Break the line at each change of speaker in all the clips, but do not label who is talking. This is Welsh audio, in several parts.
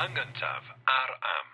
Yn gyntaf, ar am.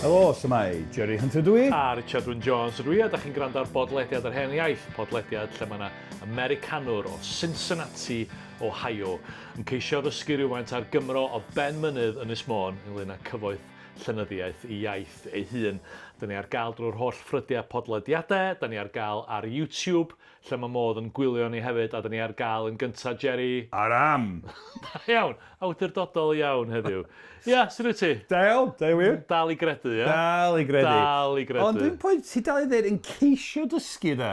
Helo, shwmae? Jerry Hunter dw i.
A Richard Wyn Jones ydw i, a da chi'n gwrando ar bodlediad yr hen iaith, podlediad lle mae yna Americanwr o Cincinnati, Ohio, yn ceisio addysgu rhywfaint ar Gymro o ben mynydd Ynys Môn ynglyn â cyfoeth llenyddiaeth i iaith ei hun. Da ni ar gael drwy'r holl ffrydiau podlediadau, da ni ar gael ar YouTube, lle mae modd yn gwylio ni hefyd, a da ni ar gael yn gynta, Jerry.
Ar am!
Da iawn! Awdurdodol iawn heddiw. Ia, sut wyt ti?
Da iawn, da iawn wir.
Dal i gredu, ia?
Dal i gredu.
Dal i gredu.
Ond dwi'n poeni, ti dal i ddeud yn ceisio dysgu de.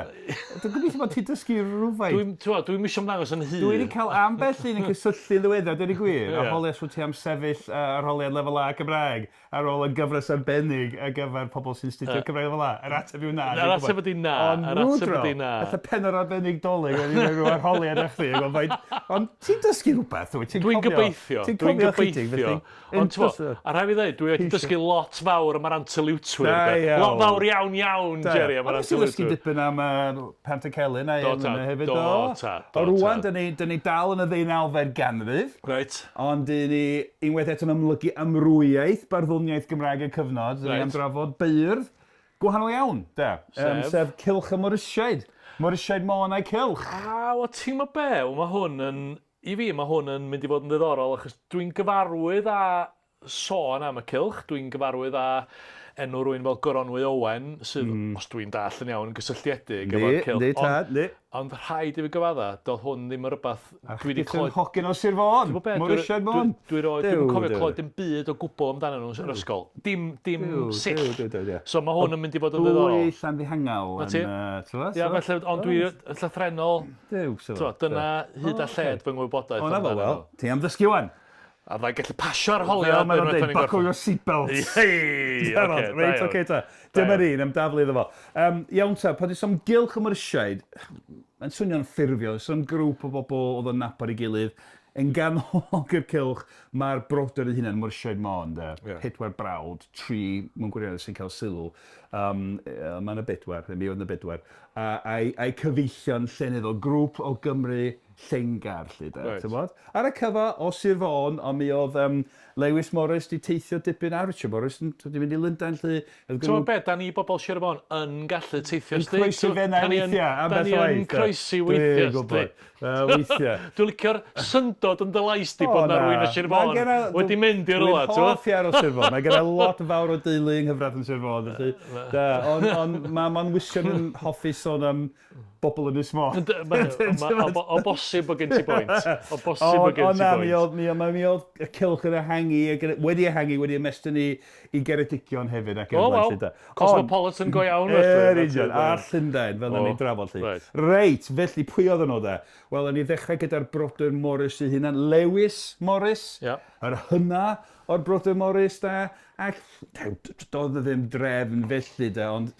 Dwi'n gobeithio bod ti'n dysgu rhywfaint.
Dwi'n, t'mo', dwi'm isio ymddangos yn hŷ.
Dwi wedi cael ambell un yn cysylltu yn ddiweddar, deud y gwir, a holi os wyt ti am sefyll arholiad lefel A Cymraeg. Ar ôl y gyfres arbennig ar gyfer pobl sy'n astudio Cymraeg Lefel A? Yr ateb yw na.
Yr ateb ydy na.
Ond
Yr ateb ydy na.
Fatha pennod arbennig Dolig wedi rhoi rhyw arholiad ar chdi. Gweld faint... Ond ti'n dysgu rhywbeth, wyt? Ti'n
Dwi'n gobeithio.
Ti'n
Dwi'n
cofio chydig,
gobeithio.
felly.
Ond t'mo, a rhaid fi ddweud, dwi wedi dysgu lot fawr am yr antyliwtwyr.
Da iawn.
Lot fawr iawn iawn, Jerry, am yr
Ond nes i ddysgu
antyliwtwyr.
dipyn am uh, Pantycelyn a
Do,
un
tad.
yna hefyd,
Do,
do.
tad. Do,
O rwan,
tad.
dyn ni, dyn ni dal yn y ddeunawfed ganrif.
Reit.
Ond dyn ni unwaith eto'n amlygu amrywiaeth barddoniaeth Gymraeg y cyfnod. Dyn ni am drafod beirdd gwahanol iawn, de.
Sef?
Um, sef Cylch y Morysiaid. Morysiaid Môn a'i Cylch.
A, wel ti'n gwybod be, wel, mae hwn yn, i fi, mae hwn yn mynd i fod yn ddiddorol achos dwi'n gyfarwydd â sôn am y cylch, dwi'n gyfarwydd â enw rhywun fel Goronwy Owen, sydd, os dwi'n dallt yn iawn, yn gysylltiedig efo'r cylch.
Yndi, tad, yndi.
Ond rhaid i fi gyfadda, doedd hwn ddim yn rywbeth dwi 'di
A chdi
clywed...
hogyn o Sir Fôn!
Ti'n gwybod be?
Morysiaid Môn!
Dwi roed, dwi'm yn cofio clywed dim byd o gwbl amdanyn nhw yn yr ysgol. Dim, dim sill.
Duw, duw, duw, duw.
So mae hwn yn mynd i fod yn ddiddorol.
Dwy Llanfihangel yn...
'Na ti. Ia, felly, ond dwi yn llythrennol...
Duw,
so. Dyna hyd a lled fy ngwybodaeth
amdanyn nhw. O, na fo, wel, ti am ddysgu ŵan!
A fydda i'n gallu pasio arholiad.
Fel maen nhw'n dweud, buckle your seatbelts.
Hei!
Oce, reit, oce ta. Dyma'r un am daflu iddo fo. Um, iawn ta, pan dwi'n gylch y Morysiaid, mae'n swnio'n ffurfiol, sôn grŵp o bobl oedd yn nabod ei gilydd. Yn ganolog i'r cylch, mae'r brodyr eu hunain, Morysiaid Môn, de.
Yeah.
Pedwar brawd, tri mewn gwirionedd sy'n cael sylw. Um, mae yna bedwar, mi oedd yna bedwar. A, a'i, a'i cyfeillion llenyddol, grŵp o Gymru Llengar, 'lly de,
Reit.
t'mod? Ar y cyfa o Sir Fôn, ond mi oedd um, Lewis Morris 'di teithio dipyn a Richard Morris yn 'di mynd i Lundain 'lly. Oedd
Ti'n gwybod be, da ni bobl Sir Fôn yn gallu teithio,
Yn
sdi?
croesi Fenai weithiau, ambell
Da ni yn
waith, de.
croesi weithiau,
Dwi'n gwybod. Yy, weithiau.
Dwi'n licio'r syndod yn dy lais di bod 'na rywun o Sir
Ma'
Fôn
genna-
wedi mynd i rywle,
Dwi'n
t'mo'?
hoff iawn o Sir Fôn. Mae genna lot fawr o deulu yng nghyfraith yn Sir Fôn, felly da. Ond ond ma' ma'n wysion yn hoffi sôn am bobl Ynys Môn.
O bosib bod gen ti bwynt. O bosib bod gen ti bwynt.
O na, mi oedd, mi oedd, mi oedd y cylch yn ehangu, wedi ehangu, wedi ymestyn i, i Geredigion hefyd ac
O, waw. Cosmopolitan go iawn
felly. Yr union, a Llundain, fel na ni drafod lly. Reit, felly pwy oedd nhw de? Wel, o'n i ddechrau gyda'r brodyr Morris eu hunan, Lewis Morris, yr hyna o'r brodyr Morris de, ac doedd ddim drefn felly de, ond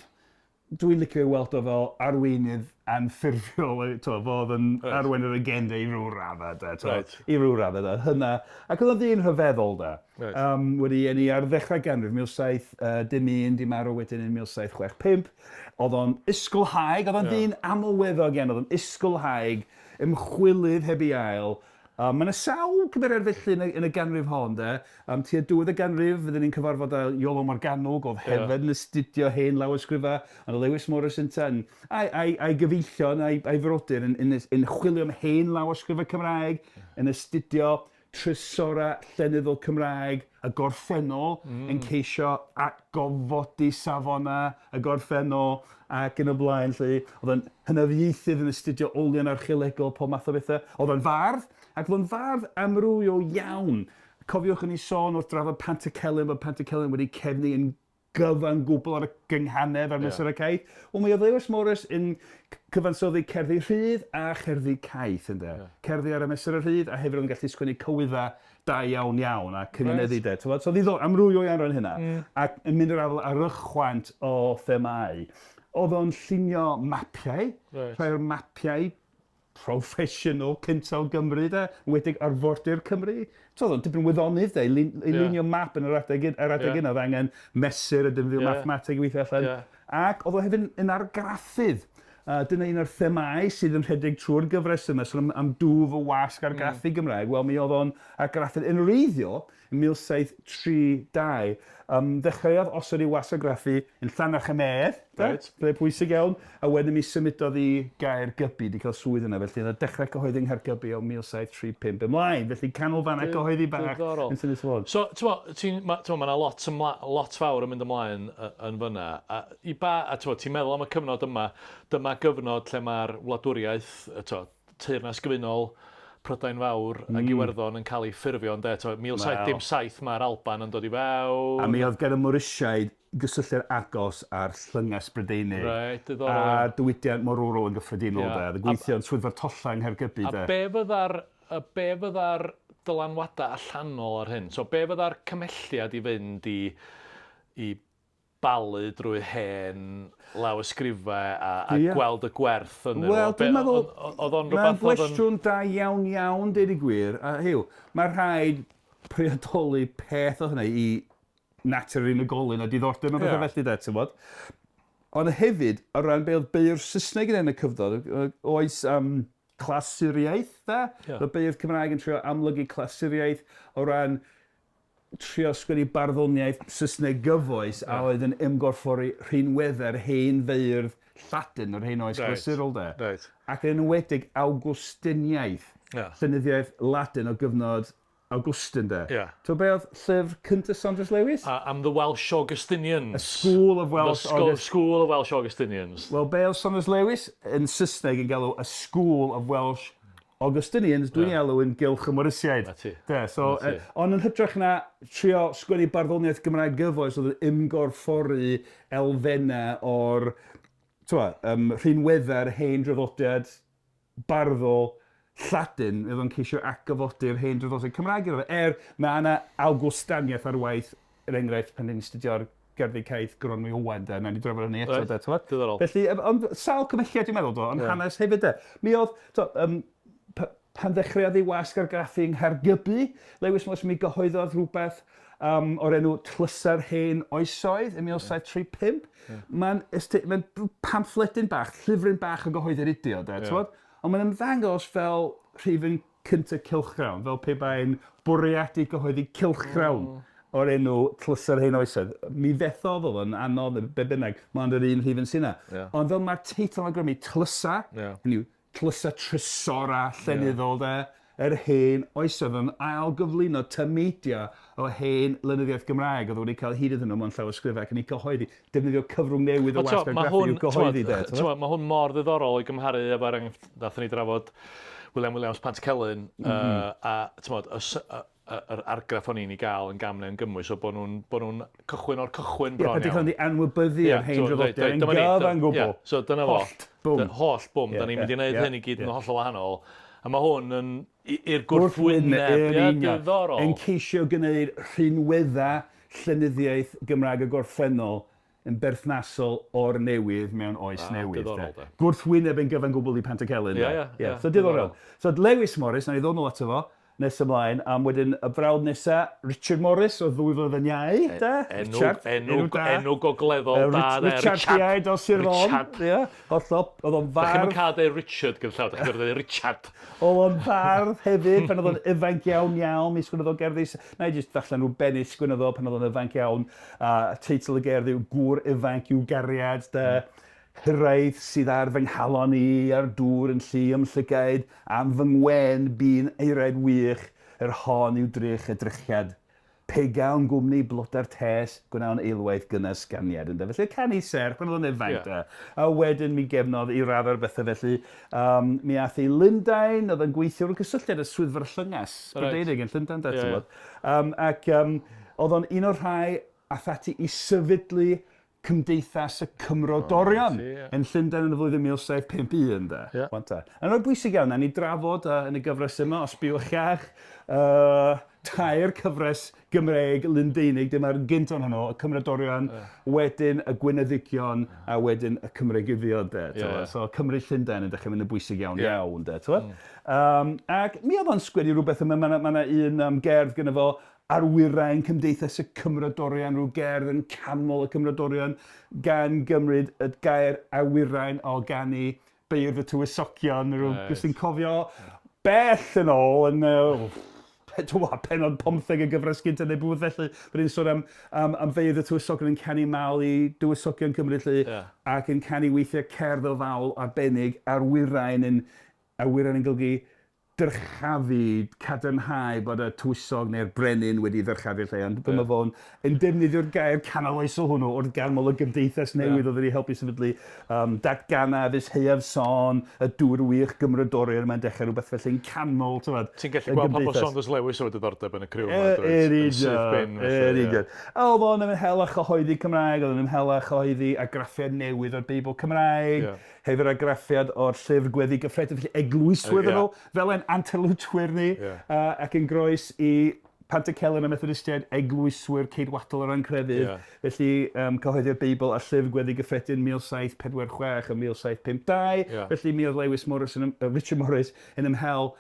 Dwi'n licio ei weld o fel arweinydd anffurfiol, yy t'mo' fo odd yn
Reit.
arwain yr agenda i ryw radde de t'mo'.
Reit.
I ryw radde de. Hynna ac o'dd o'n ddyn rhyfeddol de.
Reit.
Yym wedi eni ar ddechrau ganrif 17 yy dim un, 'di marw wedyn yn 1765. O'dd o'n ysgolhaig, o'dd o'n ddyn amlweddog iawn, o'dd o'n ysgolhaig, ymchwilydd heb ei ail, A ma' 'na sawl cymeriad felly yn y yn y ganrif hon de. Yym tua diwedd y ganrif fydden ni'n cyfarfod â Iolo Morgannwg o'dd hefyd yn astudio hen lawysgrifa, ond o'dd Lewis Morris ynta yn a'i a'i a'i gyfeillion a'i a'i frodyr yn yn yn chwilio am hen lawysgrifa Cymraeg, yn astudio trysorau llenyddol Cymraeg y gorffennol, yn ceisio atgofodi safonau y gorffennol ac yn y blaen 'lly. Oedd o'n hynafiaethydd yn astudio olion archeolegol, pob math o bethau. Oedd o'n fardd, ac oedd o'n fardd amrywiol iawn. Cofiwch o'n i sôn wrth drafod Pantycelyn bod Pantycelyn wedi cefnu yn gyfan gwbl ar y gynghanedd a'r mesurau caeth. Wel, mi oedd Lewis Morris yn cyfansoddi cerddi rhydd a cherddi caeth, ynde. Cerddi ar y mesurau rhydd a hefyd oedd yn gallu sgwennu cywyddau da iawn iawn a cymuneddu de. T'mod, so ddiddorol, amrywiol iawn ran hynna. Ac yn mynd i'r afael â rychwant o themâu. Oedd o'n llunio mapiau, rhai o'r mapiau proffesiynol cynta o Gymru de, enwedig arfordir Cymru. So oedd o'n dipyn o wyddonydd de, i lun- i lunio map yn yr adeg, yr adeg yna oedd angen mesur a defnyddio mathemateg i weithio allan. Ac oedd o hefyd yn argraffydd. Dyna un o'r themâu sydd yn rhedeg trwy'r gyfres yma, sôn am, am dwf y wasg argraffu Gymraeg. Wel, mi oedd o'n argraffydd yn wreiddiol yn 1732. Ddechreuodd osod ei wasg argraffu yn Llannerch-y-medd, de?
Reit.
Lle pwysig iawn, a wedyn mi symudodd i Gaergybi, 'di cael swydd yna, felly oedd o'n dechrau cyhoeddi yng Nghaergybi o 1735 ymlaen, felly canolfannau cyhoeddi bach
Diddorol.
yn Ynys Môn.
So, t'mo', ti'n, ma', t'mo', ma' 'na lot ymla- lot fawr yn mynd ymlaen yn fyna, a i ba, a t'mo', ti'n meddwl am y cyfnod yma, dyma gyfnod lle mae'r wladwriaeth, t'mo', Teyrnas Gyfunol, Prydain Fawr ac Iwerddon yn cael ei ffurfio ynde, t'mo' 1707 mae'r Alban yn dod i fewn.
A mi oedd gan y Morisiaid gysylltiad agos â'r Llynges Brydeinig.
Reit, diddorol iawn.
A diwydiant morwrol yn gyffredinol de. Oedd yn gweithio yn Swyddfa'r Tollau yng Nghaergybi de.
A be fydda'r, be fydda'r dylanwadau allanol ar hyn? So be fydda'r cymelliad i fynd i, i balu drwy hen lawysgrifau a, a
Ia.
gweld y gwerth ynddyn nhw?
Wel, dwi'n meddwl...
Oedd o'n
Mae'n
rhywbeth oedd yn...
gwestiwn da iawn iawn, deud y gwir. A hyw, mae rhaid priodoli peth o hynny i natur yr unigolyn a diddordeb mewn pethau
Ie.
felly de, ti'n bod? Ond hefyd, o ran be oedd beirdd Saesneg yn y cyfnod, oes clasuriaeth, de?
Ie.
Oedd beirdd Cymraeg yn trio amlygu clasuriaeth o ran trio sgwennu barddoniaeth Saesneg gyfoes a oedd yn ymgorffori rhinweddau'r hen feirdd Lladin o'r hen oes
Reit.
glasurol de.
Reit.
Ac yn enwedig Awgwstiniaeth,
Ie.
llenyddiaeth Ladin o gyfnod Augustin de.
Ie.
Ti'n be oedd llyfr cyntaf Saunders Lewis?
Am the Welsh Augustinians.
A School of Welsh
The School,
August-
School of Welsh Augustinians.
Wel, be oedd Saunders Lewis yn Saesneg yn galw A School of Welsh Augustinians, dwi'n ei alw yn Gylch y Morysiaid.
'Na ti.
De, so,
'Na ti.
ond yn hytrach na trio sgwennu barddoniaeth Gymraeg gyfoes oedd yn ymgorffori elfennau o'r t'mo', rhinweddau'r hen draddodiad barddol Lladin, oedd o'n ceisio atgyfodi'r hen draddodiad Cymraeg iddo fe. Er, mae yna Awgwstaniaeth ar waith, er enghraifft, pan ni'n astudio'r Gerddi Caeth Goronwy Owen, de, nawn ni drafod hynny eto,
Reit,
de, t'mod?
diddorol.
Felly, ond sawl cymhelliad dwi'n meddwl, do, ond hanes hefyd, de. Mi oedd, t'o, pan ddechreuodd ei wasg argraffu yng Nghaergybi, Lewis Morris mi gyhoeddodd rhywbeth o'r enw Tlysau'r Hen Oesoedd yn 1735. Mae'n ma pamffledyn bach, llyfryn bach o gyhoeddi'r idio, de, t'mod? Ond mae'n ymddangos fel rhifyn cyntaf cylchgrawn, fel pe bai'n bwriadu gyhoeddi cylchgrawn o'r enw Tlysau'r Hen Oesoedd. Mi fethodd, oedd o'n anodd, neu be bynnag, mond yr un rhifyn sy'n yna. Ond fel mae'r teitl yn awgrymu, Tlysau, hynny yw, Tlysau trysorau llenyddol, de, yr hen oesoedd yn ail-gyflwyno tameidiau o hen lenyddiaeth Gymraeg oedd wedi cael hyd iddyn nhw mewn llawysgrifau ac yn eu cyhoeddi, defnyddio cyfrwng newydd o
Ond t'mo,
wasg
ma'
argraffu
hwn,
i'w gyhoeddi, de.
t'mo, t'mo, ma' hwn mor ddiddorol o'i gymharu efo'r enghraifft nathon ni drafod William Williams Pantycelyn, a t'mod, y s- y- y- yr argraff o'n i'n ei gael yn gam neu'n gymwys o bod nhw'n bod nhw'n cychwyn o'r cychwyn
Ie,
bron
pan
iawn.
ti'n cael anwybyddu yr hen draddodiad yn gyfan gwbl.
So dyna fo.
Hollt, bwm.
Holl bwm. Da ni'n mynd i wneud hyn i gyd yn hollol wahanol. A mae hwn yn i'r gwrthwyneb,
Yn
ie,
union.
diddorol.
Yn ceisio gwneud rhinweddau llenyddiaeth Gymraeg y gorffennol yn berthnasol o'r newydd mewn oes newydd.
Diddorol,
de.
de.
Gwrthwyneb yn gyfan gwbl i Pantycelyn.
Ie,
de.
ie, ie,
So diddorol. So Lewis Morris, nawn ni ddod nôl ato fo nes ymlaen, am wedyn y brawd nesa, Richard Morris, o ddwy flynedd yn iau, de?
Enw,
Richard,
enw,
da.
enw gogleddol da, de.
Richardiaid o Sir Fôn.
Richard.
Ie, hollol. Oedd o'n
Da chi'm yn
fardd.
cael deud Richard gyda llaw, da chi'n gorfod deud Richard.
Oedd o'n fardd hefyd pan oedd o'n ifanc iawn iawn. Mi sgwennodd o gerddi. Na i jyst ddarllen rhyw bennill sgwennodd o pan oedd o'n ifanc iawn. A teitl y gerdd yw Gŵr Ifanc yw Gariad, de. Hiraeth sydd ar fy nghalon i, a'r dŵr yn llu o'm llygaid, am fy ngwên bu'n eiraid wych, yr hon yw drych y drychiad. Pe gawn gwmni blodau'r tes, gwnawn eilwaith gynnes ganiad, ynde. Felly canu serch pan oedd o'n ifanc,
Ie.
de. A wedyn mi gefnodd i raddau'r bethau felly. Mi ath i Lundain, oedd yn gweithio rhyw cysylltiad y Swyddfa'r Llynges, Brydeinig yn Llundain, de, ti'n gwbod. Ac oedd o'n un o'r rhai ath ati i sefydlu Cymdeithas y Cymrodorion yn Llundain yn y flwyddyn 1751, de.
Ie.
Wan ta. A mae'n bwysig iawn, nawn ni drafod yn y gyfres yma, os byw chiach, tair cyfres Gymreig Lundeinig, dyma'r gynt o'n hwnnw, y Cymrodorion, wedyn y Gwyneddigion, a wedyn y Cymreigyddion, de.
Ie, ie.
So Cymru Llundain yn dechrau mynd yn bwysig iawn,
Ie.
iawn, de. T'wod? Ac mi oedd o'n sgwennu rhywbeth yma, mae 'na un gerdd gynno fo Arwyrain Cymdeithas y Cymrodorion, rhyw gerdd yn canmol y Cymrodorion, gan gymryd y gair awyrain o ganu Beirdd y Tywysogion, rhyw right. Jyst yn cofio bell yn ôl yn uh, pennod 15 y gyfres gyntaf neu bwyd felly, bod ni'n sôn am, am, am feirdd y Tywysogion yn canu mawl i Dywysogion Cymru lly, yeah. ac yn canu weithiau cerdd o fawl arbennig a'r wyrain yn, awyrain yn golygu dyrchafu, cadarnhau bod y tywysog neu'r brenin wedi ddyrchafu'r lle, ond dyma fo'n yn defnyddio'r gair canoloesol hwnnw wrth ganmol y gymdeithas newydd oedd wedi helpu sefydlu um, datgana fus heiaf son, y dŵr wych gymrodorion, mae'n dechrau rhywbeth felly'n canmol, ti'n
Ti'n gallu gweld pan bod Saunders Lewis efo diddordeb yn y criw yma,
dwyt? Yn union, yn union. Oedd o'n ymhel â chyhoeddi Cymraeg, oedd o'n ymhel â chyhoeddi argraffiad newydd o'r Beibl Cymraeg. Hefyd argraffiad o'r llyfr Gweddi Gyffredin, felly eglwyswyr yeah. nhw, fel ein antelwtwyr ni, yeah. ac yn groes i Pantycelyn a Methodistiaid, eglwyswyr ceidwadol o ran crefydd. Yeah. Felly, um, cyhoeddi'r Beibl a llyfr Gweddi Gyffredin 1746 a 1752. Yeah. Felly, mi oedd Lewis Morris, yn, Richard Morris yn ymhel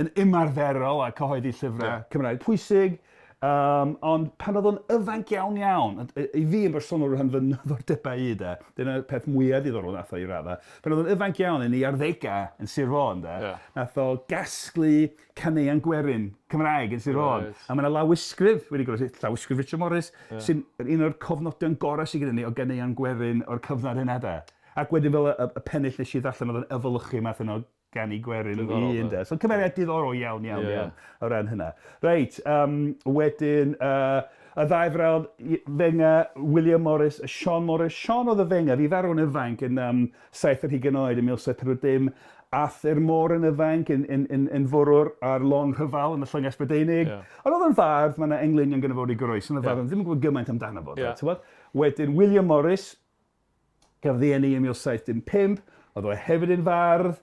yn ymarferol a cyhoeddi llyfrau yeah. Cymraeg pwysig, um, ond pan oedd o'n ifanc iawn iawn, i fi yn bersonol rhan fy nyddordebau i de, dyna'r peth mwyaf ddiddorol nath o i raddau, pan oedd o'n ifanc iawn yn ei arddegau yn Sir Fôn, de, yeah. nath o gasglu caneuon gwerin Cymraeg yn Sir Fôn. Right. A mae yna lawysgrif wedi goroesi, llawysgrif Richard Morris, yeah. sy'n un o'r cofnodion gorau sydd gyda ni o ganeuon gwerin o'r cyfnod yna de. Ac wedyn fel y, y, y pennill nes i ddarllen oedd yn efelychu math yno ganu gwerin yn fy hun de. So cymeriad diddorol iawn, iawn, yeah. iawn o ran hynna. Reit, um, wedyn uh, y ddau frawd fenga, William Morris a Sean Morris. Sean oedd y fenga, fi farw yn ifanc yn um, 70 oed yn 1740, ath i'r môr yn ifanc yn, yn, yn, yn fwrwr ar long rhyfel yn y Llynges Brydeinig. Yeah. Ond oedd yn fardd, mae yna englynion gyda fo wedi goroesi, yn y fardd, yeah. ddim yn gwybod gymaint amdano fo. Yeah. Wedyn William Morris, Cafodd ei eni ym 1715, oedd o hefyd yn fardd,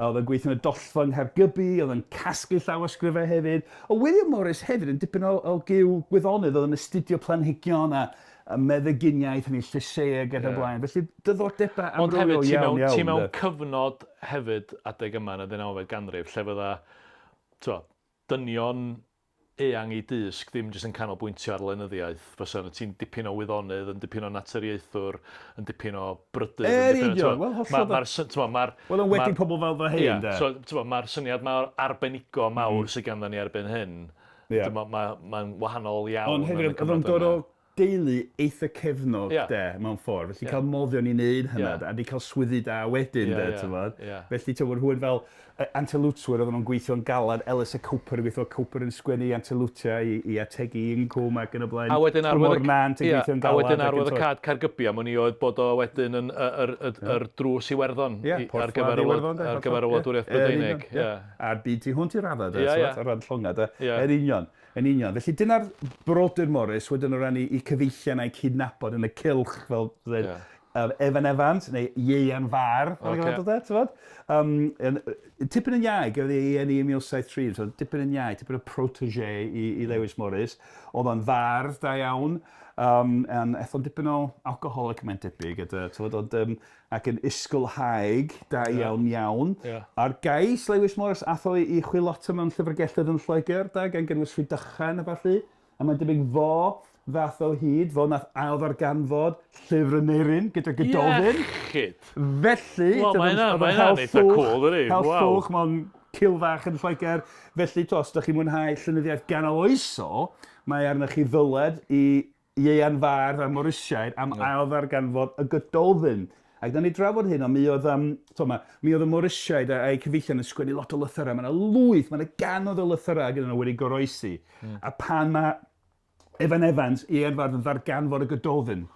oedd o'n gweithio yn y dollfa yng Nghaergybi, oedd o'n casglu llawysgrifau hefyd. Oedd William Morris hefyd yn dipyn o, o gyw gwyddonydd, oedd yn astudio planhigion a, a meddyginiaeth, hynny llysieueg ac yn y blaen. Felly diddordebau amrywiol iawn,
iawn. Ti mewn cyfnod hefyd adeg yma yn y ddeunawfed ganrif lle fydda, t'mo', dynion eang ei dysg, ddim jyst yn canolbwyntio ar lenyddiaeth, fysa ti'n dipyn o wyddonydd, yn dipyn o naturiaethwr, yn dipyn o brydydd.
Yn union, wel hollol.
Mae'r ma, ma
Wel, yn wedi pobl fel fy hyn, de.
So, t'mo, mae'r syniad mae'r arbenigo mawr mm. sydd ganddo ni erbyn hyn, yeah. mae'n ma, ma wahanol iawn.
Ond hefyd, oedd o'n dod o deulu eitha cefnog yeah. de, mewn ffordd. Felly yeah. cael moddion i wneud hynna, yeah. a di cael swyddi da wedyn, yeah, de, yeah. t'mod. Yeah. Felly, t'mod, rhywun fel Antelwtwyr, oedden nhw'n gweithio'n galad, Ellis a Cooper yn gweithio, Cooper yn sgwennu Antelwtia i, i ategu incwm ac yn y blaen.
A wedyn arwydd y, Nant yn gweithio'n galad. A wedyn arwydd y cad Caergybi, am wn i oedd bod o wedyn yn yr, yr, yr drws Iwerddon
yeah,
ar gyfer y ar gyfer y wladwriaeth Brydeinig.
Yeah. A'r byd tu hwnt i raddau, de, yeah, yeah. ar ran llongau, de. Yeah. Yn union. Yn union. Felly dyna'r brodyr Morris wedyn o ran i, i cyfeillion a'i cydnabod yn y cylch fel dweud, yeah. um, Evan Evans neu Ieuan Far, fel okay. dod e, ti'n um, yn, tipyn yn iau, gafodd ei eni yn 1973, so tipyn yn iau, tipyn o protégé i, i Lewis Morris. Oedd o'n fardd da iawn, um, yn ethon dipyn o alcoholic mae'n debyg, gyda, ti'n ond, um, ac yn ysgolhaig da iawn iawn.
Yeah.
Ar gais Lewis Morris ath o i chwilota mewn llyfrgelloedd yn Lloegr, da, gan gynnwys Rhydychen a ballu. A mae'n debyg fo ddath o hyd, fo nath ail-ddarganfod llyfr Aneurin gyda Gododdin.
Iechyd!
Felly,
Wel, mae hynna, mae hynna'n eitha cool, dydi?
Hel llwch mewn cil fach yn Lloegr. Felly, to, os ydych chi'n mwynhau llenyddiaeth ganoloesol, mae arnoch chi ddyled i Ieuan Fardd a'r Morysiaid am yeah. ail-ddarganfod y Gododdin. Ac nawn ni drafod hyn, ond mi oedd, um, to, ma, mi oedd y Morysiaid a'u cyfeillion yn sgwennu lot o lythyrau. Mae yna lwyth, mae yna ganodd o lythyrau gyda nhw wedi goroesi. Mm. A pan mae Evan Evans, Ieuan Fardd yn ddarganfod y Gododdin,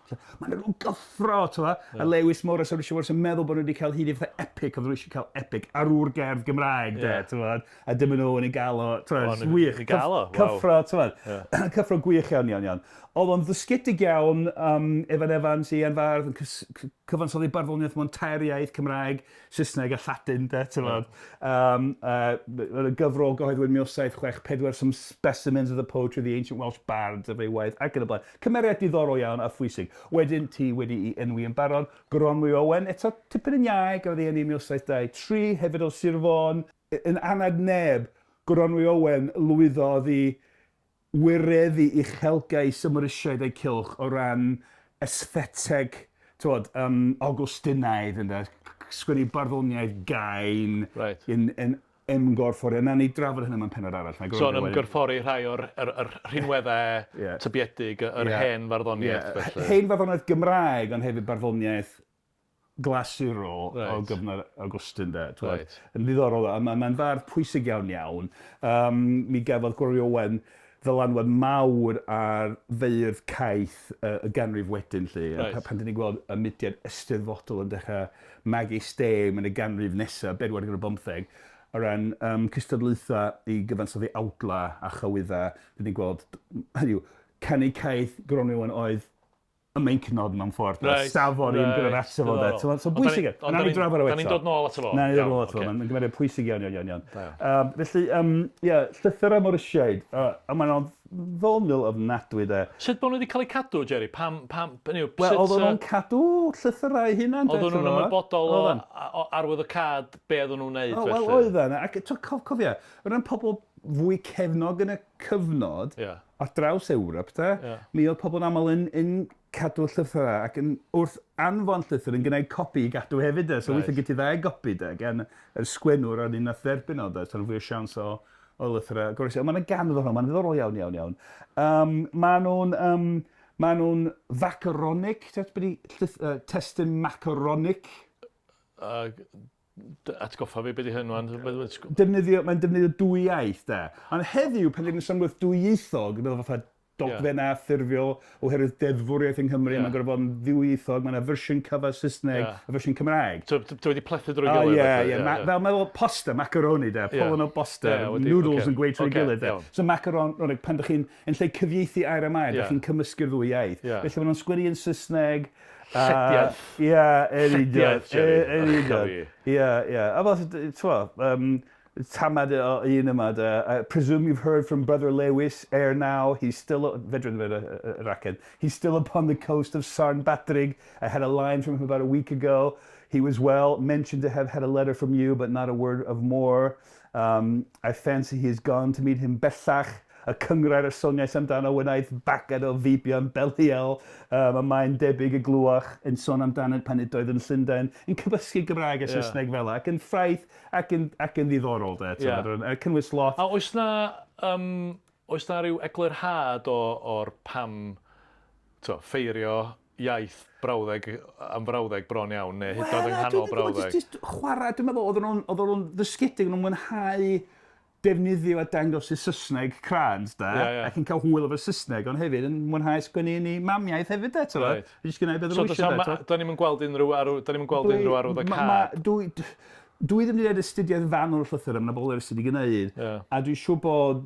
mae yna rhyw gyffro, to, yeah. a Lewis Morris a Richard Morris yn meddwl bod nhw wedi cael hyd i fatha epic, oedd nhw eisiau cael epic arwr gerdd Gymraeg, yeah. de, to, A dyma nhw yn ei gael o, t'mod, wych.
Yn ei gael o, waw.
Cyffro, t'mod. Yeah. Cyffro gwych iawn, iawn, iawn. Oedd o'n ddysgedig iawn, um, Evan Evans, Ian Fardd, yn cyfansoddi barddoniaeth mewn tair iaith, Cymraeg, Saesneg a Lladin, de, t'mod. Yeah. Um, uh, gyfrol gyhoeddwyd 1764, Some Specimens of the Poetry of the Ancient Welsh Bards, of ei waith, ac yn y blaen. Cymeriad diddorol iawn a phwysig. Wedyn, ti wedi'i enwi yn barod, Goronwy Owen, eto tipyn yn iau, gafodd ei eni yn 1723, hefyd o Sir Fôn, Yn anad neb, Goronwy Owen lwyddodd i wireddu uchelgais y Morysiaid a'u cylch o ran estheteg, t'wod, yym, Awgwstinaidd ynde, sgwennu barddoniaeth gain...
Reit.
...yn yn ymgorffori, a nawn ni drafod hynny mewn pennod arall. Nai
So yn ymgorffori rhai o'r yr yr rhinweddau
yeah.
tybiedig, yr
yeah.
hen farddoniaeth
yeah.
felly.
Hen farddoniaeth Gymraeg, ond hefyd barddoniaeth glasurol
Reit.
o gyfnod Awgwstyn de. t'wod.
Reit.
Yn ddiddorol, a ma' mae'n fardd pwysig iawn iawn. Um, mi gafodd Gronwy Owen ddylanwad mawr ar feirdd caeth y ganrif wedyn 'lly.
Reit.
A pan 'dyn ni'n gweld y mudiad Eisteddfodol yn dechrau magu stêm yn y ganrif nesaf, bedwar ganrif bymtheg, o ran um, cystadlaethau i gyfansoddi awdla a chywydda, 'dyn ni'n gweld, hynny yw, canu caeth Gronwy Owen oedd y meincnod mewn ffordd.
Reit,
Safon i'n gyrraedd ato fo de. So, so bwysig.
Ond
Nawn ni drafod o eto.
Da ni'n dod nôl ato fo.
Na ni dod nôl ato fo. Mae'n gymeriad pwysig iawn, iawn, iawn. iawn. Um, felly, um, yeah, llythyrau Morisiaid. A mae'n ddoniol ofnadwy de.
Sut bod nhw wedi cael eu cadw, Jerry? Pam, pam, hynny yw,
Wel,
sut...
oedden nhw'n cadw llythyrau eu hunain. de,
Oedden nhw'n
t'mo'?
ymwybodol o,
Oedden.
o arwyddocâd be oedden nhw'n wneud,
O,
felly?
Wel, oedden. Ac t'o' cofia, o ran pobl fwy cefnog yn y cyfnod,
Ie.
ar draws Ewrop, de,
Ie.
mi oedd pobl yn aml yn, yn cadw llythyrau ac yn, wrth anfon llythyr yn gwneud copi i gadw hefyd, de. So
Reit.
weithiau gyd ti ddau gopi, de, gan yr sgwennwr a'r un nath dderbyn o, de. So fwy o siawns o, o lythyrau goroesi. Ond mae'n ganfod hwnna, mae'n ddiddorol iawn, iawn, iawn. Um, maen nhw'n um, ma nhw'n facaronic, ti'n gwbod be 'di llyth- testun macaronic?
Atgoffa fi be 'di hyn wan.
Defnyddio, mae'n defnyddio dwy iaith, de. Ond heddiw, pan dyn ni'n sôn wrth dwyieithog, dwi'n meddwl fatha dogfennau yeah. ffurfiol oherwydd deddfwriaeth yng Nghymru, yeah. mae'n gorfod bod yn ddwyieithog, mae yna fersiwn cyfa Saesneg
Ie.
a fersiwn Cymraeg.
So, dwi wedi plethu drwy
O
gilydd.
ie,
felly,
ie. Fel meddwl pasta, macaroni de, polyn o bosta,
Ie, wedi-
noodles
ocê.
yn gweud trwy
Ocê,
gilydd de.
iawn.
So macaroni, pan dych chi'n, yn lle cyfieithu air am air,
Ie.
dych chi'n cymysgu'r ddwy iaith.
Ie.
Felly maen nhw'n sgwennu yn Saesneg.
Llediaith.
Ie, yn union.
Llediaith, Jerry.
Yn union.
Ych a
Ie, ie. A fel, t'mo, tamad o un yma, de, I presume you've heard from Brother Lewis ere now, he's still, fedrwn ddim yr acen, he's still upon the coast of Sarn Batrig. I had a line from him about a week ago. He was well mentioned to have had a letter from you, but not a word of more. I fancy he has gone to meet him bellach. Y cynghrair y soniais amdano wnaeth bagad o feibion Belial, y mae'n debyg y glwach yn sôn amdanynt pan ydoedd yn Llundain, yn cymysgu Gymraeg a Saesneg fel 'a, ac yn ffraeth ac yn, ac yn ddiddorol de,
Ie.
yeah. Cynnwys lot.
A oes na, um, oes na ryw eglurhad o, o'r pam, t'o, ffeirio iaith brawddeg am frawddeg bron iawn, neu hyd yn oed yng nghanol brawddeg?
Just chwarae, dwi'n meddwl, oedden nhw'n ddysgedig, oedden nhw'n mwynhau defnyddio a dangos y Saesneg crans, da,
Ie, ie.
ac yn cael hwyl efo'r Saesneg, ond hefyd yn mwynhau sgwennu yn ei mamiaith hefyd, de, ti'n
Reit.
Jyst gwneud beth
So,
nhw
does
eisiau,
na,
de,
ma,
t'mo'?
da ni'm yn gweld unrhyw arw, da ni'm yn gweld unrhyw arwyddocâd.
Dwi ddim wedi gwneud astudiaeth fanwl o'r llythyr, yma, bobl eraill sydd wedi gwneud,
Ie.
a dwi'n siŵr bod,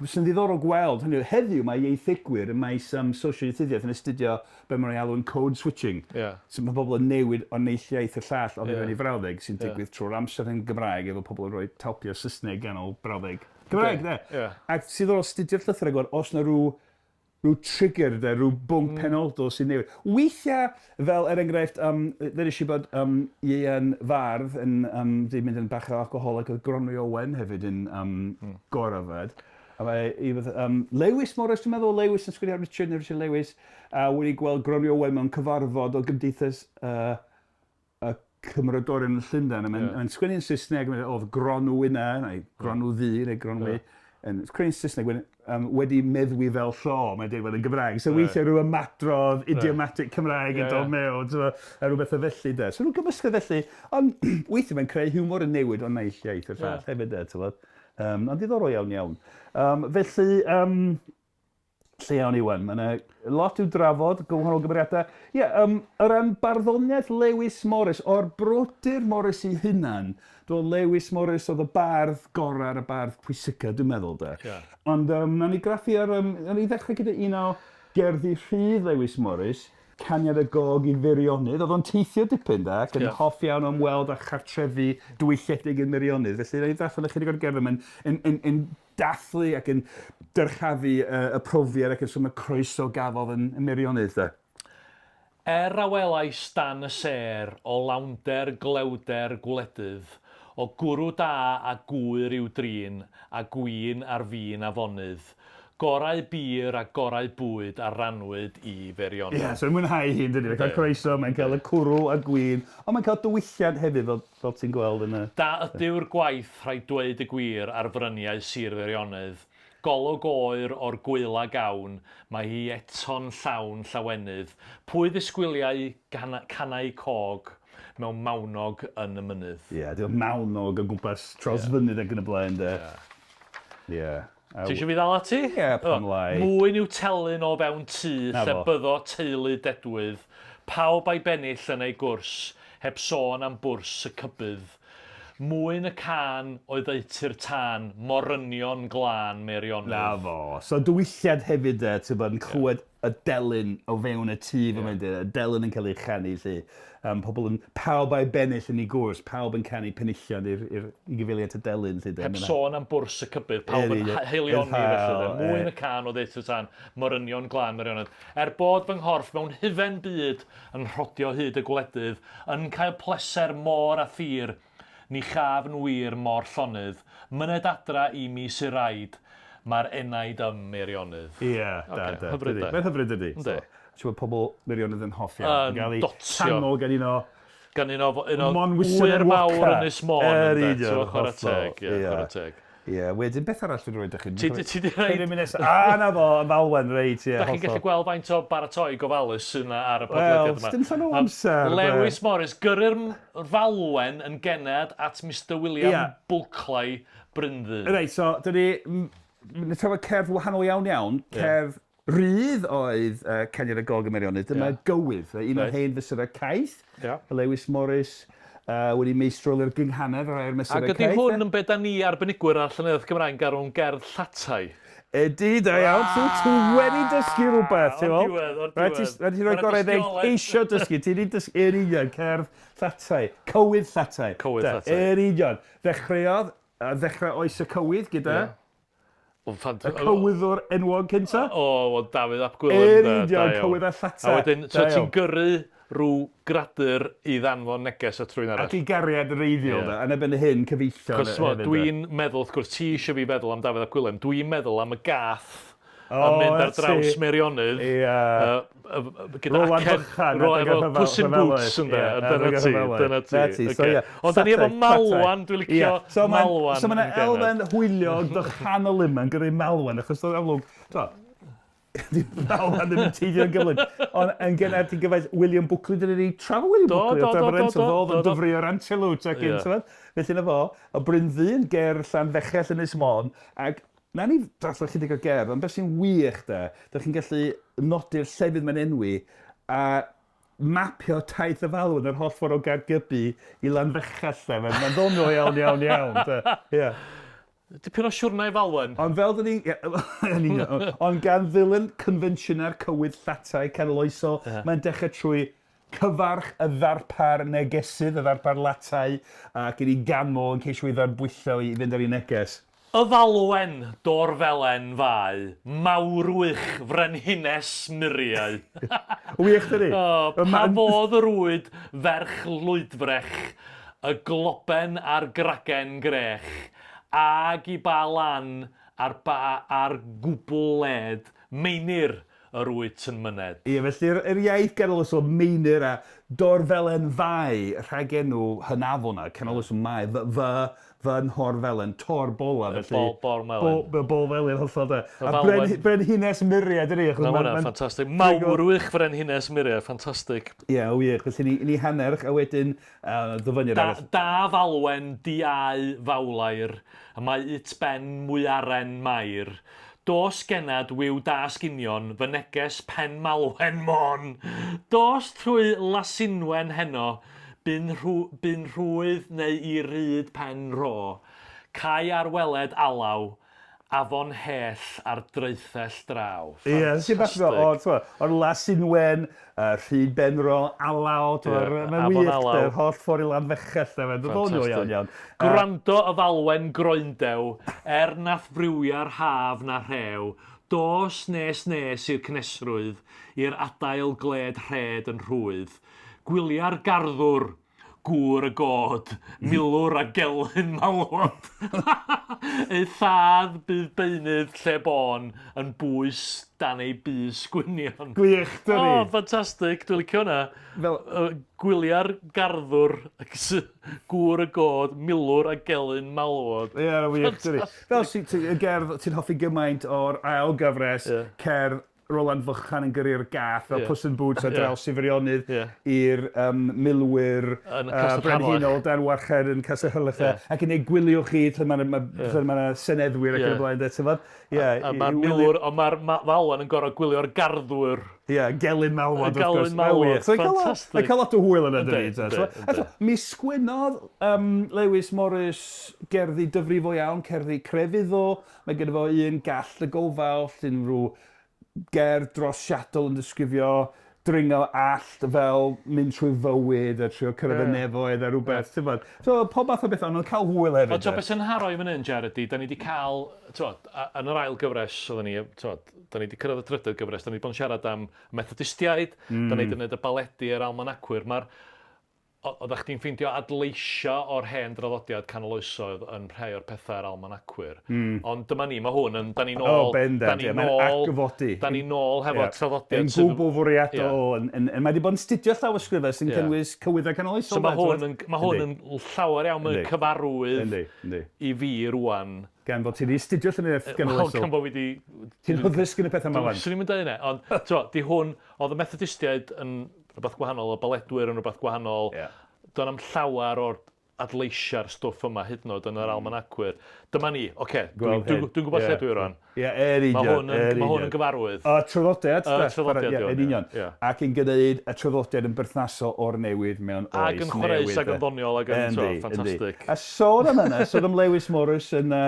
sy'n ddiddorol gweld, hynny yw, heddiw mae ieithegwyr ym maes sosioieithyddiaeth yn astudio be maen nhw'n ei alw yn code switching.
Ie.
So mae pobl yn newid o naill iaith i'r llall oddi
Ie.
fewn i frawddeg sy'n digwydd trwy'r amser yn Gymraeg efo pobl yn rhoi talpio Saesneg ganol brawddeg Cymraeg, de.
Ie.
Ac sydd o'r astudio'r llythyr a gweld os na rhyw trigger, de, rhyw bwnc penodol sy'n newid. Weithiau, fel er enghraifft, ddeudais i bod Ieuan Fardd yn di mynd yn bach o alcoholic, oedd Gronwy Owen hefyd yn gorfod. A mae i fath, Lewis Morris, dwi'n meddwl, Lewis yn sgwennu ar Richard neu Richard Lewis, a wedi gweld Gronwy Owen mewn cyfarfod o gymdeithas y Cymrodorion yn Llundain, a mae'n
Ie.
yeah. sgwennu yn Saesneg, mae'n oedd Gronw yna, neu Gronw ddu, neu Gronwy, yn sgwennu yn Saesneg, wedyn, wedi meddwi fel llo, mae'n dweud fel yn Gymraeg. So
Right.
weithiau rhyw ymadrodd idiomatic Cymraeg yn
Ie,
dod
ie.
mewn, t'mo', a rhyw bethau felly, de. So rhyw gymysgedd felly, ond weithiau mae'n creu hiwmor yn newid o naill iaith i'r llall
Ie.
hefyd, de, t'mod. Ond diddorol iawn, iawn. Felly, lle iawn i wan. Mae yna lot i'w drafod, gwahanol gymeriadau. Ie, yeah, o ran barddoniaeth Lewis Morris, o'r brodyr Morris ei hunan, dwi'n Lewis Morris oedd y bardd gorau a'r bardd pwysica, dwi'n meddwl, de.
Ie.
Ond nawn ni graffu ar... Nawn ni ddechrau gyda un o gerddi rhydd Lewis Morris, Caniad y Gog i Feirionnydd. Oedd o'n teithio dipyn, da, ac yn
Ie.
hoff iawn o ymweld â chartrefi diwylledig yn Meirionnydd. Felly, nawn ni ddarllen ychydig o'r gerdd yma yn dathlu ac yn dyrchafu y profiad ac yn sôn y croeso gafodd yn Meirionnydd, de.
Er a welais dan y sêr o lawnder glewder gwledydd, o gwrw da a gŵyr i'w drin, a gwin ar fin afonydd. Gorau bir a gorau bwyd a rannwyd i Feirionnydd.
Ie, so mae'n mwynhau hi yndydi? Mae'n cael croeso, mae'n cael y cwrw a gwin, ond mae'n cael diwylliant hefyd fel, fel ti'n gweld yn y...
Da ydyw'r gwaith, rhaid dweud y gwir, ar fryniau Sir Feirionnydd. Golwg oer o'r gwyl a gawn, mae hi eto'n llawn llawenydd. Pwy ddisgwyliai canau cog mewn mawnog yn y mynydd?
Ie, yeah, mawnog o gwmpas Trawsfynydd ac yn y blaen, de. Ie. Yeah.
Ti eisiau fi ddal ati?
Ie, pam lai.
Mwyn yw telyn o fewn tŷ lle byddo teulu dedwydd, pawb a'i bennill yn ei gwrs, heb sôn am bwrs y cybydd. Mwyn y cân oedd oddeutu'r tân, morynion glân Meirionnydd.
'Na fo. So diwylliant hefyd 'de, t'bod, yn clywed y delyn o fewn y tŷ fel mae'n deud, y delyn yn cael ei chanu 'lly. Yym pobl yn, pawb a'i bennill yn ei gwrs, pawb yn canu penillion i'r i'r i gyfeiliant y delyn 'lly 'de.
Heb sôn am bwrs y cybydd, pawb yn haelioni felly 'de. Mwyn y cân oddeutu tân, morynion glân Meirionnydd. Er bod fy nghorff mewn hufen byd yn rhodio hyd y gwledydd, yn cael pleser môr a thir, Ni chaf yn wir mor llonydd, myned adra i mi sy raid, mae'r enaid ym Meirionnydd.
Ie, da, da.
Hyfryd de.
Mae'n hyfryd dydi?
Yndi.
Ti'n gwybod pobl Meirionnydd yn hoff iawn.
Yn
Gael eu
dotio.
canmol gan un o
Gan un o, un o
Monwysion
wyr mawr
enwoca.
Ynys Môn,
Yr
ynde?
union,
Ti'n gwbod, chwarae
hollol,
teg, ie,
ie.
chwarae teg.
Ie, wedyn beth arall dwi'n rhoi ydych chi?
Ti 'di ti 'di rhoid...
Cyn i mi nesa... A, na fo, y falwen, reit, ie,
Dach chi'n gallu
hollol.
gweld faint o baratoi gofalus sydd 'na ar y podlediad
Wel,
yma.
sdim llawer o amser, de.
Lewis Morris, gyrru'r falwen yn gened at Mister William
Ie.
Bulkley, Brynddu.
Reit, so, dyn ni... m- Ni'n trafod cerdd wahanol iawn iawn. Cerdd rydd oedd uh, Caniad y Gog y Meirionnydd. Dyma
Ie.
gywydd, un o'r
Reit.
hen fesurau caeth.
Ie.
Lewis Morris uh, wedi meistroli'r gynghanedd ar rhai'r mesurau
Ac
caeth.
ydy hwn yn be da ni arbenigwyr ar llenyddiaeth Gymraeg yn galw'n gerdd llatai?
Ydy, da iawn. Ti, ti wedi dysgu rhywbeth, ti'n
O'r
weld?
diwedd, o'r
Rhaid ti,
diwedd.
rhaid ti roi
Ma' 'na
gorau i ddeud
dystiolaeth.
ceisio dysgu. Ti wedi dysgu, yn union, cerdd llatai. Cywydd llatai.
Cywydd
Da,
llatai.
Yn union. Ddechreuodd, ddechrau oes y cywydd gyda...
Ie.
Y cywyddwr enwog cynta?
O, wel, Dafydd ap Gwilym.
Yn union, cywydd a llata.
A wedyn, so ti'n gyrru rhyw gradur i ddanfon neges at rhywun arall.
Ac i gariad reiddiol, yeah. Yn erbyn hyn, cyfeillion.
Cos, dwi'n meddwl, wrth gwrs, ti eisiau fi feddwl am Dafydd ap Gwilym, dwi'n meddwl am y gath yn mynd ar draws Meirionnydd.
Ie.
Gyda
Roland
acen...
Fychan.
Ro, efo Puss in Boots, ynde. Dyna ti, dyna ti.
So, yeah.
Ond da ni efo Malwan, dwi'n licio
so
Malwan.
So mae'n elfen hwyliog dychanol yma yn gyrru Malwan, achos oedd amlwg, to, di Malwan ddim yn teithio'n gyflym. Ond yn gynnar ti'n gyfaill William Buckley, dyna ni trafod William Buckley o Trevor Rental, fo oedd yn dyfrio'r antelwt ac yn, felly na fo, y Bryn Ddyn ger Llanfechell Ynys Môn, ac Nawn ni ddarllen chydig o gerdd, ond beth sy'n wych de, dych chi'n gallu nodi'r llefydd mae'n enwi a mapio taith y falwen yr holl ffordd o Gaergybi i Lanfechell de. Mae'n ma ddoniol iawn, iawn, iawn. De. Yeah.
Dipyn o siwrnai falwen.
Ond fel dyn ni... Yn union. Ond gan ddilyn confensiynau'r cywydd llatai canoloesol, yeah. mae'n dechrau trwy cyfarch y ddarpar negesydd, y ddarpar latai, ac yn ei ganmol yn ceisio ei ddarbwyllo i fynd ar ei neges.
Y falwen, dorfelen fau, mawrwych frenhines muriau.
Wych dydi?
O, pa fodd yr wyd ferch lwydfrech, y globen a'r gragen grech, ag i ba lan ar ba ar gwbl led, meinir yr wyt yn myned.
Ie, felly yr iaith ganoloesol meinir a dorfelen fai, rhagenw hynafol 'na, canoloesol mai, fy, fy, fy nhorfelen, tor bola, felly...
Bol, bol melyn.
Bol, bol felyn, hollol de. A bren, brenhines Muriau, dydi?
Na, hwnna, ffantastig. Mawrwych frenhines Muriau, ffantastig.
Ie, yeah, wych. Felly ni, ni hannerch, a wedyn ddyfyniad
arall. Da falwen, di au fawlair, y mae ut ben mwyaren mair. Dos genad wiw dasg union, fy neges pen malwen Môn. Dos trwy Lasinwen heno, bu'n rhw- bu'n rhwydd neu i ryd pen rho. Cau ar weled alaw, afon hell ar draethell draw.
Ie, yeah, bach fel, o, t'mo', o'r Lasinwen, Rhyd Benro, Alaw, t'mo',
Ie,
mae'n
Afon
wych,
Alaw.
yr holl ffordd i Lanfechell, de, mae'n ddoniol iawn, iawn.
Gwrando y falwen groendew, er nath friwia'r haf na rhew, dos nes nes i'r cnesrwydd, i'r adail gled rhed yn rhwydd. Gwylia'r garddwr, Gŵr y god, milwr a gelyn malwod. Ei thad bydd beunydd lle bôn yn bwys dan ei bys gwynion.
Gwych, dydi?
O, ffantastig, dwi'n licio hwnna.
Fel...
Gwylia'r garddwr, gŵr y god, milwr a gelyn malwod.
Ie, yeah, wych, dydi? Fel sy, ti, y gerdd ti'n hoffi gymaint o'r ail gyfres, yeah. cerdd Roland Fychan yn gyrru'r gath fel yeah. Puss in Boots ar draws yeah. Sifrionydd yeah. i'r milwyr brenhinol dan warched yn Castell Harlech yeah. ac yn ei gwylio chi lle mae'n ma, yeah. ma seneddwyr ac yn y blaen. Ti'n fod?
Yeah, a mae'r milwyr, ond mae'r Malwan yn gorfod gwylio'r garddwyr.
Ie, yeah, Gelyn Malwod,
wrth gwrs. Gelyn Malwod, ffantastig.
Mae'n cael lot o hwyl yna, dydy. Mi sgwennodd Lewis Morris gerddi dyfrifol iawn, cerddi crefyddol. Mae gyda fo un gall y gofal, sy'n rhyw gerdd drosiadol yn disgrifio dringo allt fel mynd trwy fywyd a trio cyrraedd y nefoedd a rhywbeth, yeah. Ti'n So, pob math o bethau, ond o'n cael hwyl hefyd.
Ond ti'n beth sy'n haro i fan hyn, Jared, di, da ni wedi cael, ti'n yn yr ail gyfres, oedden ni, ti'n da ni wedi cyrraedd y trydydd gyfres, da ni wedi bod yn siarad am Methodistiaid, da ni wedi gwneud y baledi a'r almanacwyr. Mae'r Oeddach chdi'n ffeindio adleisio o'r hen draddodiad canol oesoedd yn rhai o'r pethau ar almanacwyr. Ond dyma ni, mae hwn yn, da ni nôl...
O, bendant, ie, mae'n atgyfodi.
Da ni nôl hefo traddodiad
sydd... Yn gwbl fwriadol, mae wedi bod yn studio llawysgrifau sy'n cynnwys cywyddau canol oesol.
So mae hwn yn, mae hwn yn llawer iawn mwy cyfarwydd i fi rŵan.
Gan fod ti wedi studio llenyddiaeth ganol oesol.
Wel, gan bod fi wedi...
Ti'n hyddysg yn y pethau yma wan.
Swn i'm yn dweud hynna, ond, t'mo, di hwn, oedd y Methodistiaid yn rhywbeth gwahanol, y baledwyr yn rhywbeth gwahanol.
Yeah.
Do'n am llawer o'r adleisiau'r stwff yma hyd yn oed yn yr almanacwyr. Dyma ni, oce, okay, dwi'n dwi, dwi gwybod yeah. lle dwi rwan.
Ie, yn union.
Mae hwn yn, ma hwn yn gyfarwydd.
Y traddodiad.
Y traddodiad,
yeah, yn union. Yeah. Ac yn gwneud y traddodiad yn berthnasol o'r newid mewn oes
Ac yn chwaraeus ac yn ddoniol ac yn ffantastig.
A sôn am yna, sôn am Lewis Morris yn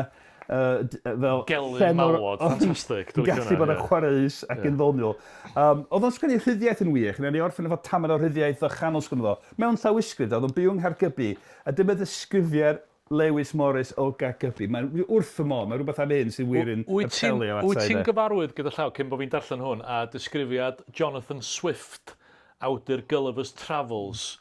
fel
Gelyn malwod, ffantastig.
Yn gallu bod yn chwaraeus ac yn ddoniol. Oedd o'n sgwennu rhyddiaeth yn wych, wnawn ni orffen efo tamed o rhyddiaeth ddychanol sgwennodd o. Mewn llawysgrif, oedd o'n byw yng Nghaergybi, a dyma ddisgrifiad Lewis Morris o Gaergybi. Mae'n wrth fy modd, mae rhywbeth am hyn sy'n wir yn apelio
ata i. Wyt ti'n gyfarwydd gyda llaw, cyn bod fi'n darllen hwn, a disgrifiad Jonathan Swift, awdur Gulliver's Travels,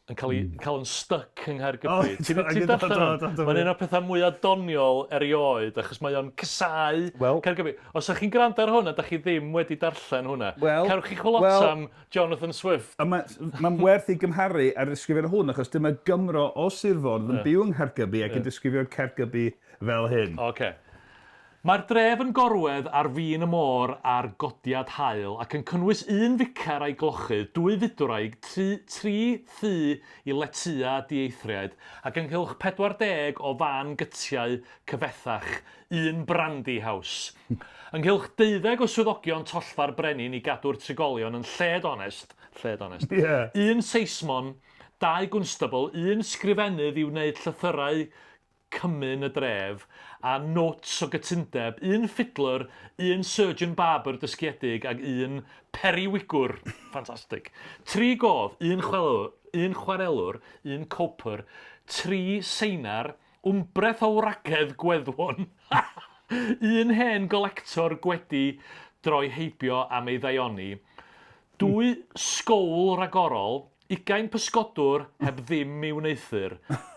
yn cael ei cael yn stuck yng Nghaergybi. Ti'n ti darllen hwn? Mae'n un o'r pethau mwyaf doniol erioed, achos mae o'n casáu
well,
Caergybi. Os ydych chi'n gwrando ar hwn a da chi ddim wedi darllen hwnna,
well,
cerwch chi chwilota
well,
am Jonathan Swift.
A mae'n ma werth i gymharu ar ddisgrifiad hwn, achos dyma Gymro o Sir Fôn yn byw yng Nghaergybi ac yn disgrifio Caergybi fel hyn.
Okay. Mae'r dref yn gorwedd ar fin y môr ar godiad haul ac yn cynnwys un ficer a'i glochydd, dwy fydwraig, tri, tri thŷ i letya dieithriaid, ac ynghylch 40 o fân gytiau cyfethach, un brandy house. Ynghylch deuddeg o swyddogion tollfa'r brenin i gadw'r trigolion yn lled onest, lled onest.
Yeah.
Un Seismon, dau gwnstabl, un sgrifennydd i wneud llythyrau cymun y dref, a notes o gytundeb, un fiddler, un surgeon barber dysgiedig ac un periwigwr. Ffantastig. Tri godd, un chwelwr, un chwarelwr, un copr, tri seinar, wmbreth o wragedd gweddwon, un hen golector gwedi droi heibio am ei ddaioni, dwy sgowl ragorol, 20 pysgodwr heb ddim i'w wneuthur,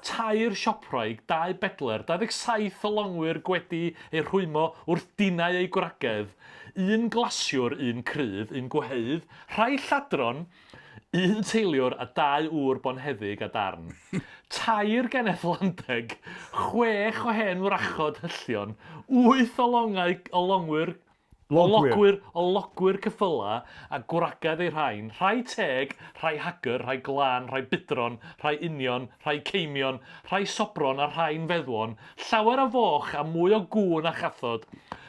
tair siopwraig, dau bedler, 27 o longwyr gwedi eu rhwymo wrth dinau eu gwragedd, un glasiwr, un cryf, un gweheudd, rhai lladron, un teiliwr a dau ŵr bonheddig a darn. Tair geneth landeg, chwech o hen wrachod hyllion, wyth o longau o longwyr
Logwyr.
O logwyr ceffylau a gwragedd eu rhain, rhai teg, rhai hagr, rhai glân, rhai budron, rhai union, rhai ceimion, rhai sobron a rhai'n feddwon, llawer o foch a mwy o gŵn a chathod,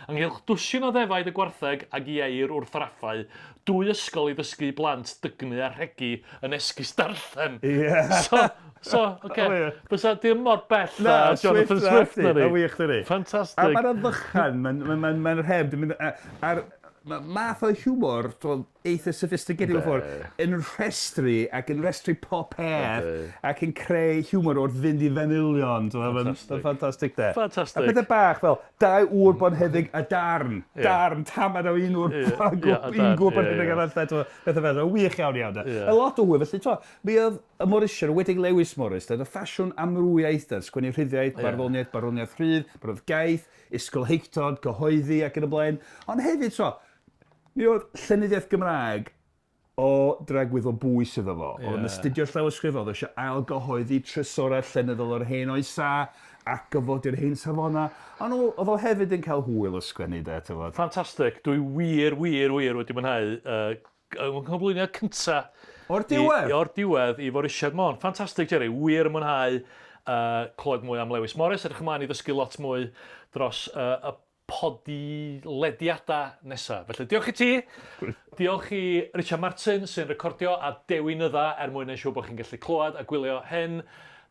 ynghylch dwsin o ddefaid y gwartheg ag ieir wrth raffau, dwy ysgol i ddysgu i blant dygnu a rhegi yn esgus darllen.
Ie.
So, so, oce.
O, ie.
Bysa dim mor bell
Na,
â Jonathan Swift, na ni.
A wych, dydi.
Ffantastig.
A mae'n ddychan, mae'n ma, ma, ma rheb, dwi'n mynd, a'r ma, math o hiwmor, eitha sophisticated mewn ffordd, yn rhestru ac yn rhestru pop peth ac yn creu hiwmor wrth fynd i fanylion. Mae'n ffantastig de.
Ffantastig.
A pethau bach fel, dau ŵr bonheddig a darn. Yeah. Darn, tamad o un ŵr, yeah. un gŵr bonheddig arall. Pethau fel, wych iawn iawn. De. Yeah. A lot o hwyl, felly, to, mi oedd y Morrisiau, wedig Lewis Morris, de, y ffasiwn amrywiaeth, de, sgwennu rhyddiaeth, barddoniaeth, barddoniaeth rhydd, barddoniaeth gaeth, ysgolheictod, cyhoeddi ac yn y blaen. Ond hefyd, so, mi oedd llenyddiaeth Gymraeg o dragwydd o bwys iddo fo. Oedd yn astudio llawysgrif, oedd eisiau ailgyhoeddi trysorau llenyddol o'r hen oesau, ac gyfodi'r hen safonau. Ond oedd o hefyd yn cael hwyl o sgwennu, de, ti'n
Ffantastig. Dwi wir, wir, wir wedi mwynhau yng nghyflwyniad cynta.
O'r diwedd?
O'r diwedd i Forisiad Môn. Ffantastig, Jerry. Wir yn mwynhau clywed mwy am Lewis Morris. Edrych ymlaen i ddysgu lot mwy dros y podlediadau nesaf. Felly diolch i ti, diolch i Richard Martin sy'n recordio a Dewi Nydda er mwyn neud siŵr bod chi'n gallu clywed a gwylio hyn.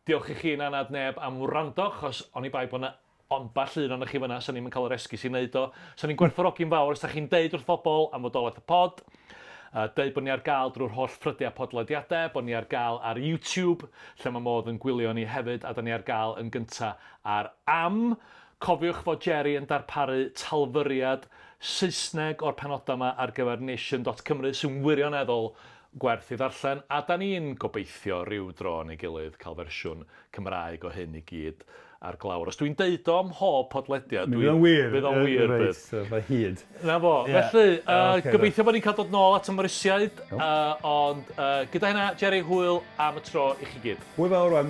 Diolch i chi yn anad neb am wrando, achos oni bai bod 'na ambell un ohonoch chi fan'na, 'sa ni'm yn cael yr esgus i wneud o. 'Sa ni'n gwerthfawrogi'n fawr os 'da chi'n deud wrth bobl am fodolaeth y pod, deud bod ni ar gael drwy'r holl ffrydiau podlediadau, bod ni ar gael ar YouTube, lle mae modd yn gwylio ni hefyd, a 'da ni ar gael yn gynta ar Am. Cofiwch fod Jerry yn darparu talfyriad Saesneg o'r penodau 'ma ar gyfer Nation dot Cymru sy'n wirioneddol gwerth i ddarllen, a 'da ni'n gobeithio ryw dro neu gilydd cael fersiwn Cymraeg o hyn i gyd ar glawr. Os dwi'n deud o ym mhob podlediad, dwi...
Fydd o'n wir.
Fydd o'n wir, bydd.
Reit, so mae hyd.
Na fo. Felly, uh, gobeithio bod ni'n cael dod nôl at y Morysiaid, uh, ond uh, gyda hynna, Jerry, hwyl am y tro i chi gyd.
Hwyl fawr rwan.